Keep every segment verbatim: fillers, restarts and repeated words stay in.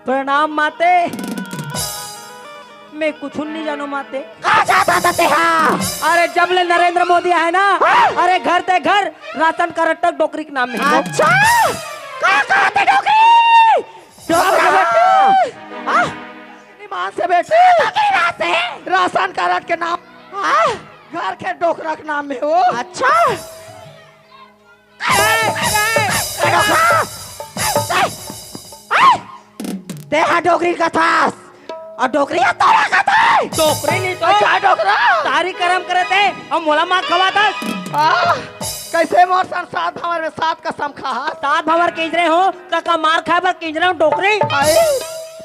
प्रणाम माते। मैं कुछु नहीं जानो माते। का चाहता था तेहा? अरे जब ले नरेंद्र मोदी आए ना, हाँ? अरे घर ते घर राशन कारड तक डोकरी के नाम में। अच्छा, का कहते डोकरी? डोकरा बेटा। हाँ? ईमान से बेटी। डोकरी राशन। राशन कारड के नाम। हाँ? घर के डोकरा के नाम में हो। अच्छा। तेहा डोकरी कथस अउ डोकरी ह तोला कथे। डोकरी नहीं तो। अच्छा, डोकरा। तारी करम करे ते अउ मोला मार खवाथस। आ, कैसे मोर सन सात भंवर में सात कसम खाहस? सात भंवर किंजरे हो, त का मार खाए बर किंजरे हो डोकरी? अई,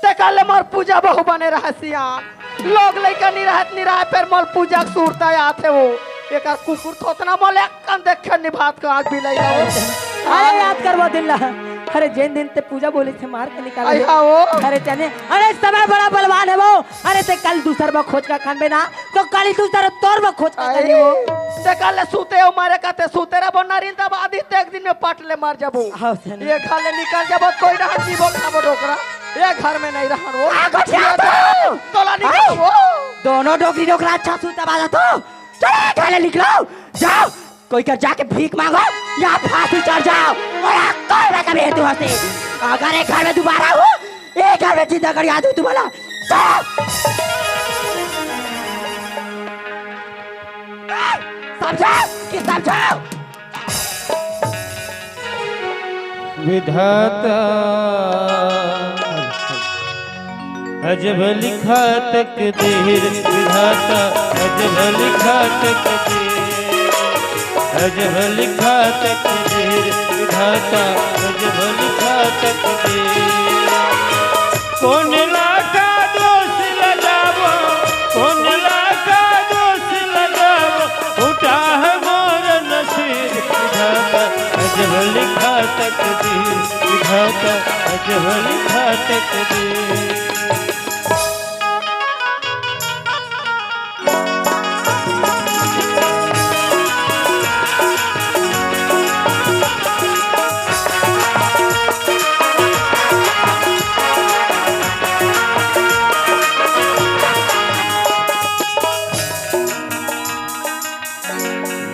ते काले मोर पूजा बहू बने रहस सियान। लोग लइका निराहत निराह फेर मोल पूजा के सुरता आथे वो। एकर कुकुर थोथना मोल एक कन देखे निभात का आज भी लइका वो। अरे याद करवा दिन ला। अरे जेन दिन ते पूजा बोले थे मार के निकाल आई दे। हाँ वो। अरे चने, अरे समय बड़ा बलवान है वो। अरे ते कल दूसर बा खोज का खान बे ना, तो कल ही दूसर तोर बा खोज का आई। खान वो। ते कल सूते हो मारे का ते सूते रहो नारिन तब आदि ते एक दिन में पट ले मर जबो। हाँ, सही। ये घर ले निकल जबो, कोई ना जीवो खाबो डोकरा। ये घर में नहीं रहन वो। आ, गोठिया ये तो। तोला निकल आओ। वो। दोनों डोकरी डोकरा अच्छा सूता बाजा तो। चलो, घर ले निकलो। जाओ, कोई कर जाके भीख मांगो या फांसी चढ़ जाओ। और कोई मैं कभी हेतु हंसी। अगर ये घर में दोबारा हो, ये घर में जिंदा कर याद हो तुम्हारा। चलो। समझो कि समझो? विधाता अजब लिखा तकदीर, विधाता अजब लिखा तकदीर, अजब लिखा तकदीर, विधाता अजब लिखा तकदीर। कोन ला का दोष लगावो, कोन ला का दोष लगावो, फूटा है मोर नसीब। विधाता अजब लिखा तकदीर, विधाता अजब लिखा तकदीर।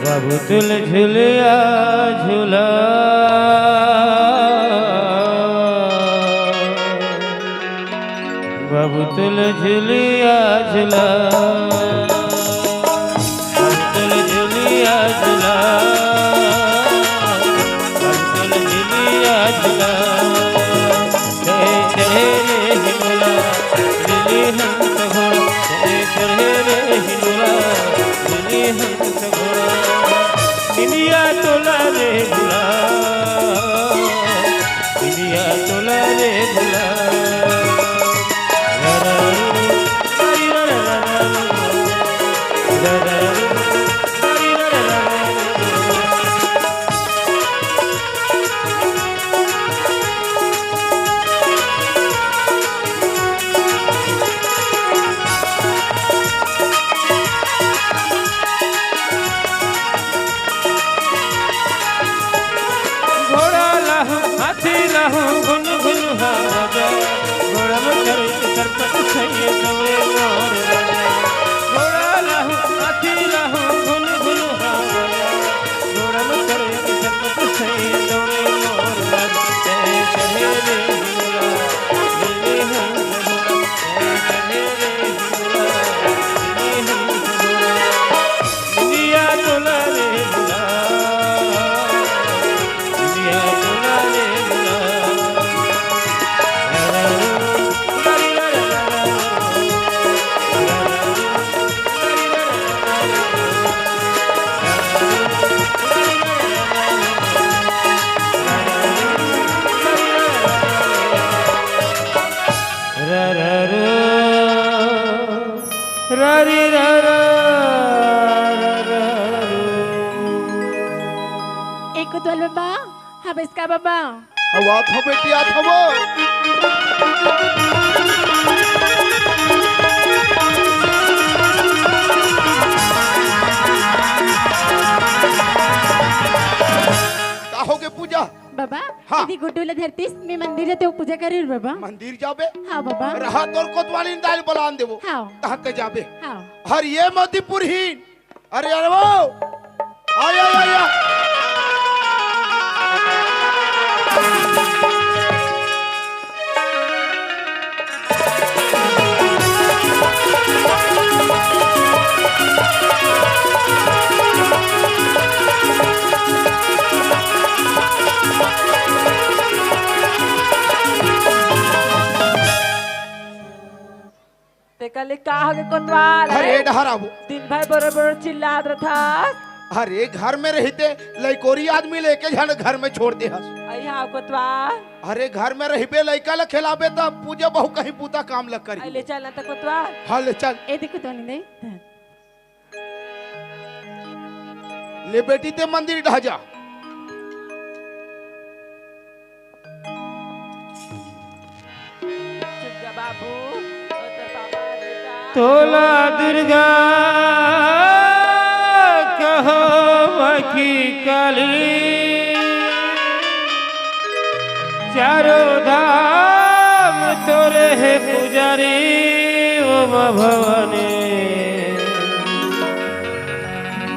बाबू तुल झुलिया झुला, बाबू तुल झुलिया झुला, बाबू तुल झुलिया झुला, बाबू तुल झुलिया झुला। जय जय रे हिंगोला, लिली हंस घोड़ा, जय जय रे हिंगोला, लिली हंस घोड़ा। निंदिया तोला रे भुला, निंदिया तोला रे भुला। घोड़ा लाहू, हाथी लाहू, गुन गुन हवा जा। घोड़ा में चढ़ के सरपट सैये दौड़े मोर राजा। घोड़ा लाहू, हाथी लाहू, गुन गुन हवा जा। घोड़ा में चढ़ के सरपट सैये दौड़े मोर राजा। जय जय रे हिंगोला, जय जय रे हिंगोला, जय जय रे हिंगोला, जय जय रे हिंगोला। निंदिया तोला रे भुला, निंदिया तोला रे भुला। रा रा रा। रा री रा रा, रा रा रो। एक उतवल बाबा, हम इसका बाबा। अब आत हो बेटी, आत हो। का होगे पूजा। बाबा, हाँ। यदि गुड्डू ला धरतीस, मैं मंदिर जाते हो पूजा करूँ बाबा। मंदिर जाबे? हाँ बाबा। रहा तोर कोतवाली दाई ल बलान देबो। हाँ। तहाँ ते जाबे। हाँ। हर ये मतिपुरहीन। अरे, अरे वो। आ, आ, आ, आ। तेकर ले का होगे कोतवाल? अरे, डहर आबो। दिन भर बरोबर चिल्लात रथस। अरे, घर में रहिते लइकोरी आदमी ल एके झन घर में छोड़ दे हस। अई हाँ कोतवाल। अरे, घर में रहिबे, लइका ल खेलाबे, त पूजा बहू कहीं बूता काम ल करी। अई ले चल ना त कोतवाल। हाँ, ले चल। ए देखो तो नहीं दे। ले बेटी, ते मंदिर डहा जा। चुप जा बाबू, ओ तोर पापा बेटा। तोला दुर्गा कहो मखी काली, चारों धाम तोरे हे पुजारी, ओ माँ भवानी।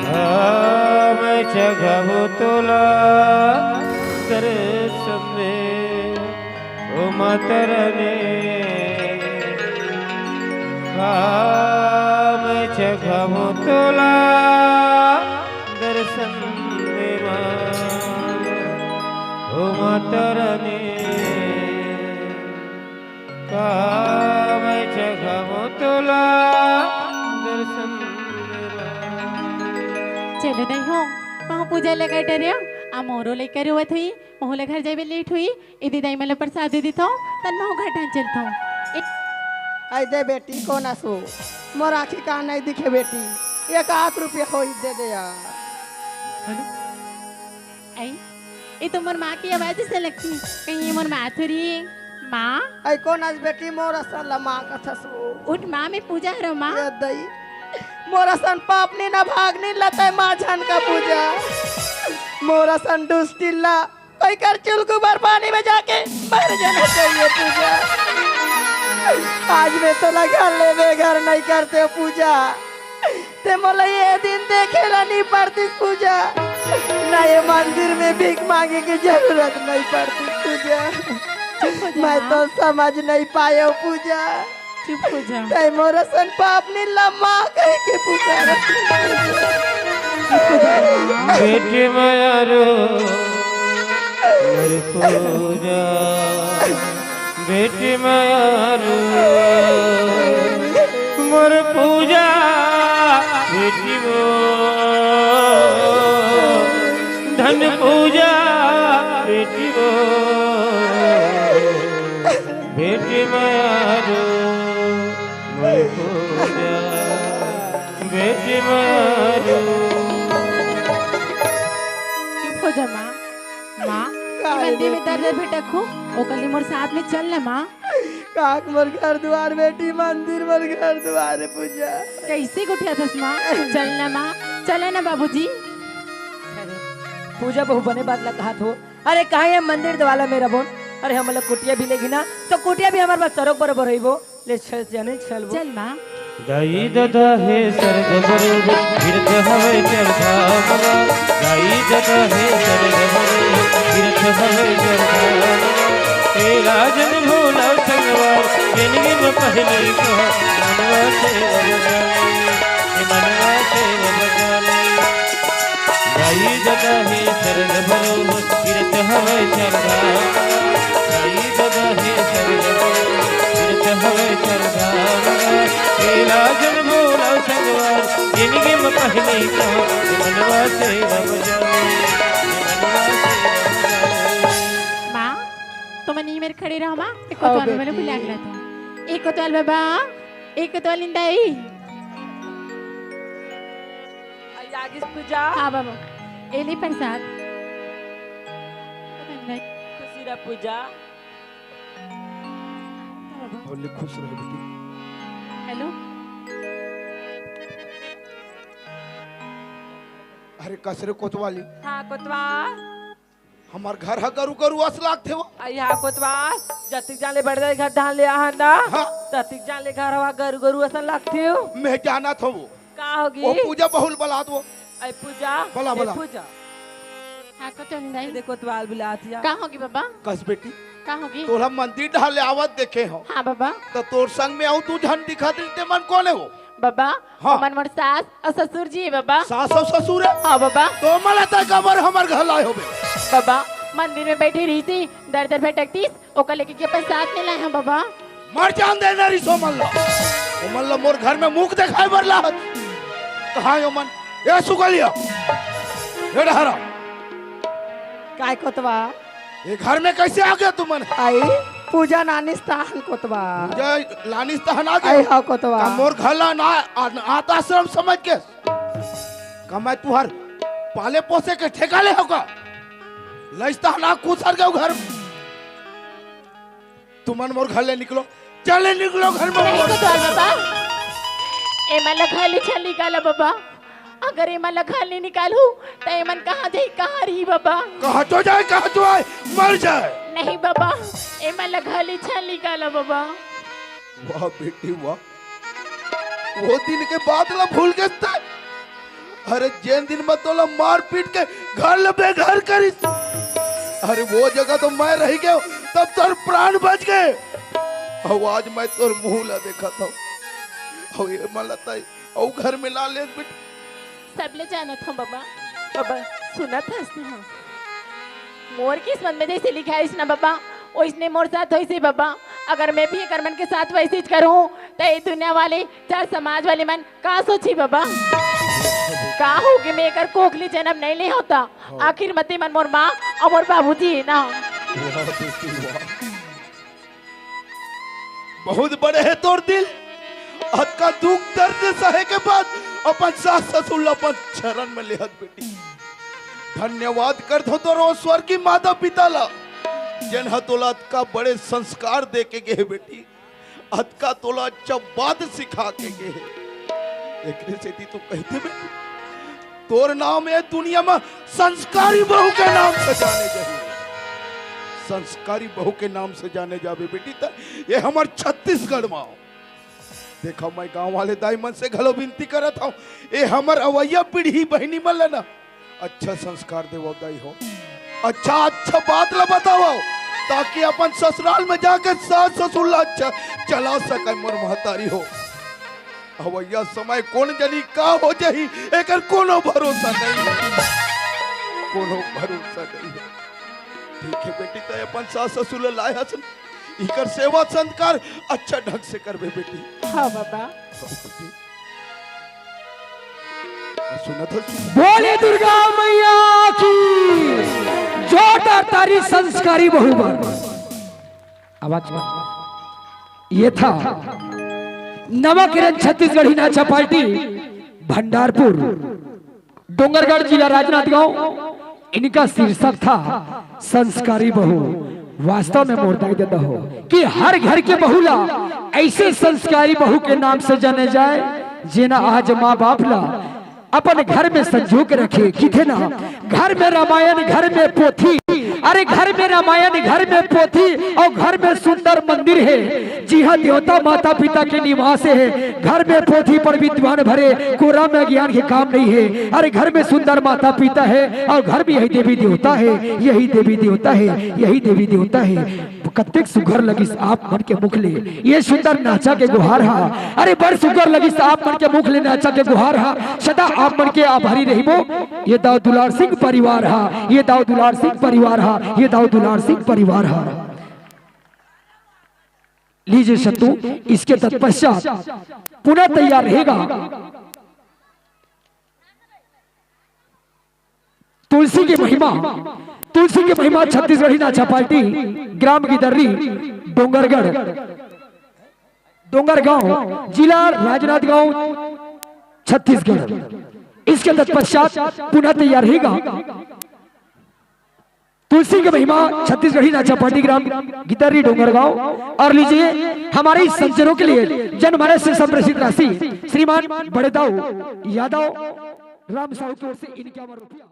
धाम चघबो तोला दर्शन दे, ओ माता रानी। धाम चघबो तोला दर्शन दे माँ, ओ माता रानी। काम चघबो तोला दर्शन देवा। चलो दाई हो, महूँ पूजा लगा डरे, आ मोरो लइका रोवत होही, महूँ ला घर जाबे लेट होही, इदे दाई मन ला प्रसाद दे देथों, तन महूँ घर ढान चलथों। ए- आई दे बेटी, कोन असो? मोर आँखी का नहीं दिखे बेटी, एक आध रुपया होही दे दे यार। हेलो? आई, ए तो मोर माँ के आवाज से लगथे। कहीं ये मोर माँ थोड़ी हे? माँ? आई कोन अस बेटी, मोर असन ला माँ कथस वो? उठ माँ, मैं पूजा हरो माँ। ए दई, मोर असन पापनी ना भागनी लतई माँ झन का पूजा। मोर असन दुष्टिल्ला कोई कर चुलकू बर पानी में जाके मर जाना चाहिए पूजा। आज मैं तोला घर लेबे, घर नहीं करते हो पूजा। ते मोला ये दिन देखे ला नहीं पड़ती पूजा, ना ये मंदिर में भीख मांगे की जरूरत नहीं पड़ती पूजा। चुप हो जा मैं माँ। तो समझ नहीं पायो पूजा। चुप हो जा। ते मोर असन पाप नहीं लम्मा कह के पुकार। चुप हो जा माँ। बेटी मया रो मोर पूजा, बेटी मया रो मोर पूजा, बेटी वो धन पूजा, बेटी वो बेटी मया रो मोर पूजा, बेटी मया रो। चुप हो जा माँ। माँ, का ये रे मंदिर में बेटी? दर दर भटकहूँ, ओकर ले मोर साथ में चल ना माँ। काक मोर घर दुआर बेटी, मंदिर मोर घर दुआर है पूजा। कैसे गोठियाथस माँ? चल ना माँ, चल ना बाबूजी। अरे, पूजा बहू बने बात ला कहत हो। अरे कहाँ ये मंदिर वाला मेरा बोन? अरे हमला कुटिया भी लेगी ना, तो कुटिया भी हमारे पास सरोक बरोबर होई वो। ले चल जाने चल वो। चल माँ। दाई ददा हे सरग बरोबर, गिरत हवे चरखा मवा। दाई ददा हे सरग बरोबर, गिरत हवे चरखा मवा। ए राजन भोला संगवार, जिंदगी में पहली कहा, मनवा से अब जाने, ए मनवा से अब जाने। दाई ददा हे सरग बरोबर, गिरत हवे चरखा। दाई ददा हे सरग बरोबर, गिरत हवे चरखा। ए राजन भोला संगवार, जिंदगी में पहली कहा, मनवा से अब जाने, मनवा से अब जाने। माँ, तुमन ई मेर खड़े रहो माँ, एक आओ कोतवाल में बेटी। बुला के लाता हूँ। एक कोतवाल बाबा, एक कोतवाल इंदाई। आई आगिस पूजा। हाँ बाबा, एली प्रसाद। खुशी रह पूजा। बोले खुश रह बेटी। हेलो। अरे कसरे कोतवाली। हाँ कोतवाल। हमर घर ह गरु गरु अस लागथे वो। अई हा कोतवाल, जतिक जान ले बड़े दाई घर धान ले आहन ना, हाँ। ततिक जान ले घर हवा गरु गरु असन लागथे वो। मैं जानत हूँ वो। का होगी? वो पूजा बहुल बलात वो। अई पूजा, बला, ए बला। पूजा। हाँ, कोतवाल दाई। देखो कोतवाल बुलात या। का होगी बाबा? कस बेटी। का होगी? तोला मंदिर डहार ले आवत देखे हो। हाँ बाबा। तो तोर संग में अउ दू झन दिखत रहिस ते मन कोन हे वो? बाबा, हाँ। ओमन मोर सास अउ ससुर जी हे बाबा। सास अउ ससुर हे? हाँ बाबा। तो ओमन ला तैं काबर हमर घर लाए होबे? बाबा, मंदिर में बइठे रहिस हे, दर दर भटकतिस, ओकर लेके के अपन साथ में लाए हँव बाबा। मर जान दे ना रिसो मन ला। ओमन ला मोर घर में मुख देखाए बर लाहत। कहाँ हे ओमन? ए सुगलिया। ए डहरा। काय कोतवाल? ये घर में कैसे आ गया तुमन? अई पूजा नानिस तहन कोतवाल। पूजा लानिस तहन आ गया? अई हाँ कोतवाल। का मोर घर ला ना, अनाथ आश्रम समझ के? का मैं तुहर पाले पोसे के ठेका ले हँव का? लइस तहन आ खुसर गयो घर। तुमन मोर घर ले निकलो, चले निकलो घर में। नहीं कोतवाल बाबा, एमन ला घर ले झन निकाला बाबा। अगर एमन ला घर ले निकालहूँ, त एमन कहाँ जाही, कहाँ रही बाबा? कहाँ तो जाए, कहाँ तो आए, मर जाए। नहीं बाबा, एमन ला घर ले झन निकाला बाबा। वाह बेटी वाह, वो दिन के बात ला भूल गेस तैं। अरे जेन दिन में तोला मार पीट के घर ले बेघर करिस, अरे वो जगह तो मैं रहि गेंव, तब तोर प्राण बच गे। अउ आज मैं तोर मुँह ला देखत हँव, अउ ये मन ला तैं अउ घर में ला लेस बेटी। सबले जानत हँव बाबा। बाबा, सुनत हस ना? मोर किस्मत में जइसे लिखाइस ना बाबा, ओइसने मोर साथ होइस हे बाबा। अगर मैं भी एकर मन के साथ वइसेच करहूँ, त ये दुनिया वाले, चार समाज वाले मन का सोचही बाबा? का होगे, मैं एकर कोख ले जनम नइ ले हँव त? हाँ। आखिर म तेमन मोर माँ अउ मोर बाबूजी हे ना। वाह बेटी, वाह। बहुत बड़े हे तोर दिल। अतका दुख दर्द सहे के बाद अपन सास ससुर ला अपन चरण में लेहत बेटी। धन्यवाद करथँव तोर ओ स्वर्गीय माता पिता ला, जेन ह तोला अतका बड़े संस्कार दे के गे हे बेटी, अतका तोला अच्छा बात सिखा के गे हे। एकरे सेती तो कहिथे बेटी, तोर नाम ए दुनिया म संस्कारी बहू के नाम से जाने जाही। संस्कारी बहू के नाम से जाने जाबे बेटी, त ये हमर छत्तीसगढ़ म। देखव, मैं गाँव वाले दाई मन से घलो विनती करत हँव, ए हमर अवइया पीढ़ी बहिनी मन ल ना अच्छा संस्कार देवव दाई हो, अच्छा अच्छा बात ल बतावव, ताकि अपन ससुराल में जाके सास ससुर ल अच्छा चला सकय मोर महतारी हो। अवइया समय कोन जनी का हो जाही, एकर कोनो भरोसा नइ हे, कोनो भरोसा नइ हे। ठीक हे बेटी, तैं अपन सास ससुर ल लाए हस, इकर सेवा संस्कार अच्छा ढंग से करबे बेटी। हाँ बाबा। सुनत हस? बोले दुर्गा मैया की। जोरदार ताली संस्कारी बहू बर। आवाज ये था नवा किरण छत्तीसगढ़ी नाचा पार्टी भंडारपुर, डोंगरगढ़, जिला राजनांदगांव। इनका शीर्षक था संस्कारी बहू। वास्तव में मोर दाई ददा हो कि हर घर के बहू ला ऐसे संस्कारी बहू के नाम से जाने जाए, जेना आज माँ बाप ला अपन घर में संजो के रखे। किथे ना, घर में रामायण, घर में पोथी, अरे घर में रामायण, घर में पोथी अउ घर में सुंदर मंदिर हे, जिहाँ देवता माता पिता के निवास हे। घर में पोथी पढ़ विद्वान भरे, कोरा में ज्ञान के काम नइ हे। अरे घर में सुंदर माता पिता हे अउ घर में यही देवी देवता हे, यही देवी देवता हे, यही देवी देवता हे। कतेक सुघर लगिस आप मन के मुख ले ये सुंदर नाचा के गुहार हा। अरे बड़ सुघर लगिस आप मन के मुख ले नाचा के गुहार हा। सदा आप मन के आभारी रहिबो। ये दाऊ दुलार सिंह परिवार हा, ये दाऊ दुलार सिंह परिवार हा, ये दाऊ दुलार सिंह परिवार हा। लीजिए सत्तू, इसके तत्पश्चात पुनः तैयार रहेगा तुलसी की महिमा, तुलसी की महिमा छत्तीसगढ़ी नाचा पार्टी, ग्राम गिदर्री, डोंगरगढ़, डोंगरगांव, जिला राजनांदगांव, छत्तीसगढ़। इसके तत्पश्चात पुनः तैयार रहेगा तुलसी की महिमा छत्तीसगढ़ी नाचा पार्टी, ग्राम गिदर्री, डोंगरगांव। और लीजिए हमारे इस संजनों के लिए जनमानस से संप्रेषित राशि श्रीमान बड़े दाऊ यादव राम साहू की ओर से इक्यावन रुपया।